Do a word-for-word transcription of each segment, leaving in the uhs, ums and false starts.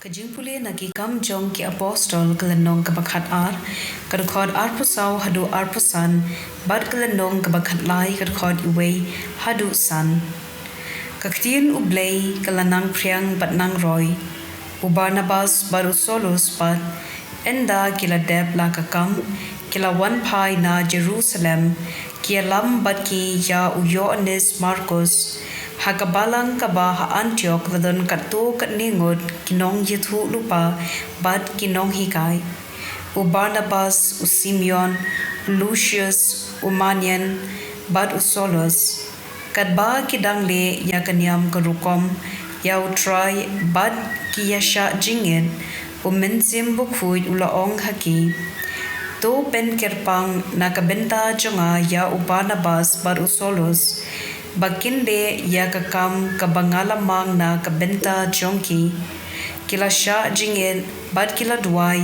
Ka jingpule na Ki Kam jong ki Apostol, ka lynnong kaba khat ar, ka dkhot arphew saw haduh arphew san, bad ka lynnong kaba khat lai, ka dkhot wei haduh san. Ka ktien U Blei ka la nang phriang bad nang roi. U Barnabas bad u Saulus pat, ynda ki la dep la ka kam, ki la wan phai na Jerusalem, ki ïalam bad ki ïa u Ïoannis Markus. Ha ka balang kaba ha Antiok la don katto katne ngut ki nongïathuhlypa bad ki nonghikai: u Barnabas, u Simeon, u Lusius, u Manaen, bad u Saulus. Katba ki dang leh ïa ka niam ka rukom ïa U Trai bad ki ïashah jingit, U Mynsiem Bakhuid u la ong ha ki: To pynkyrpang na ka bynta jong nga ïa u Barnabas bad u Saulus, ba kin leh ïa ka kam kaba nga la mang na ka bynta jong ki. Ki la shah jingit bad ki la duwai,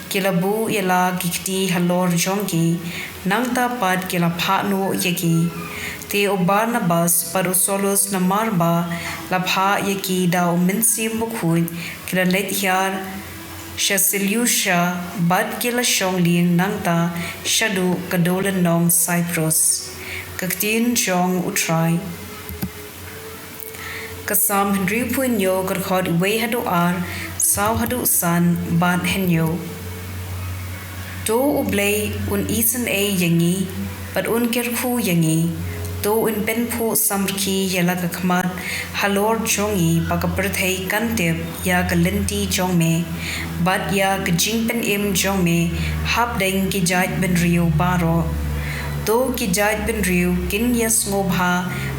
ki la buh ïa la ki kti halor jong ki, nangta pat ki la phah noh ïa ki. Te u Barnabas bad u Saulus, namar ba la phah ïa ki da U Mynsiem Bakhuid, ki la leit hiar sha Selusia, bad ki la shong lieng nangta shaduh ka dewlynnong Saiprus. Ka ktien jong U Trai. Ka Salm hynriewphew hynñiew, ka dkhot wei haduh ar, saw haduh san, bad hynñiew. To U Blei un isynei ïa ngi, bad un kyrkhu ïa ngi. To un pynphuh samrkhie ïa la ka khmat halor jong ngi, ba ka pyrthei kan tip ïa ka lynti jong me, bad ïa ka jingpynim jong me hapdeng ki jaitbynriew baroh. To ki jaitbynriew kin ïasngewbha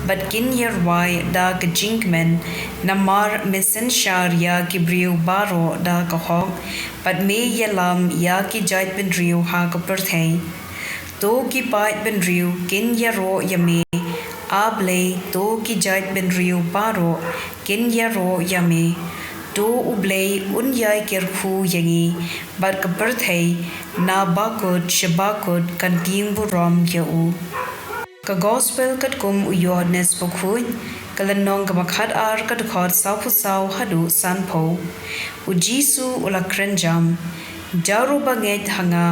bad kin ïarwai da ka jingkmen, namar me synshar ïa ki briew baroh da ka hok, bad me ïalam ïa ki jaitbynriew ha ka pyrthei. To ki paid bynriew kin ïaroh ïa me, A Blei, to ki jaitbynriew baroh kin ïaroh ïa me. To U Blei un ïai kyrkhu ïa ngi, bad ka pyrthei na bakut sha bakut kan tieng burom ïa u. Ka Gospel katkum u Ïoannis Bakhuid, ka lynnong kaba khat ar, ka dkhot sawphew saw haduh sanphew. U Jisu u la kren jam: Jar uba ngeit ha nga,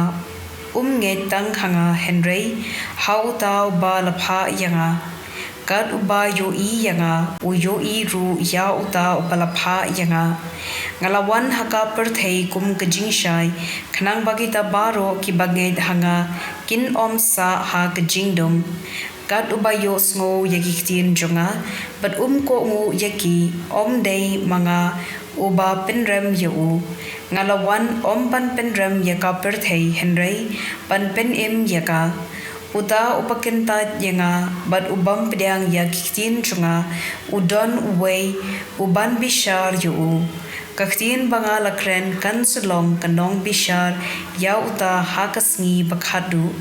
um ngeit tang ha nga, hynrei ha uta uba la phah ïa nga. Kat uba ïohi ïa nga, u ïohi ruh ïa uta uba la phah ïa nga. Nga la wan ha ka pyrthei kum ka jingshai, khnang ba kita baroh kiba ngeit ha nga kin ym sah ha ka jingdum. Kat uba ïohsngew ïa ki ktien jong nga, bad um kohnguh ïa ki, ym dei ma nga uba pynrem ïa u. Nga la wan ym ban pynrem ïa ka pyrthei, hynrei ban pynim ïa ka. Uta uba kyntait ïa nga, bad u bym pdiang ïa ki ktien jong nga, u don uwei uban bishar ïa u. Ka ktien ba nga la kren kan sa long ka nongbishar ïa uta ha ka sngi ba khatduh.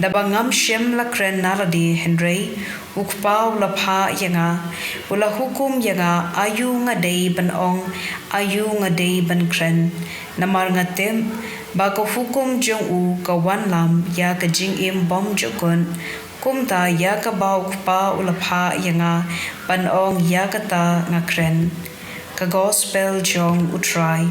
Da ba ngam shym la kren na lade, hynrei u Kpa u la phah ïa nga, u la hukum ïa nga aïu nga dei ban ong, aïu nga dei ban kren. Namar nga tip ba ka hukum jong u ka wanlam ïa ka jingim bymjukut. Kumta ïa kaba u Kpa u la phah ïa nga ban ong, ïa kata nga kren. Ka Gospel jong U Trai.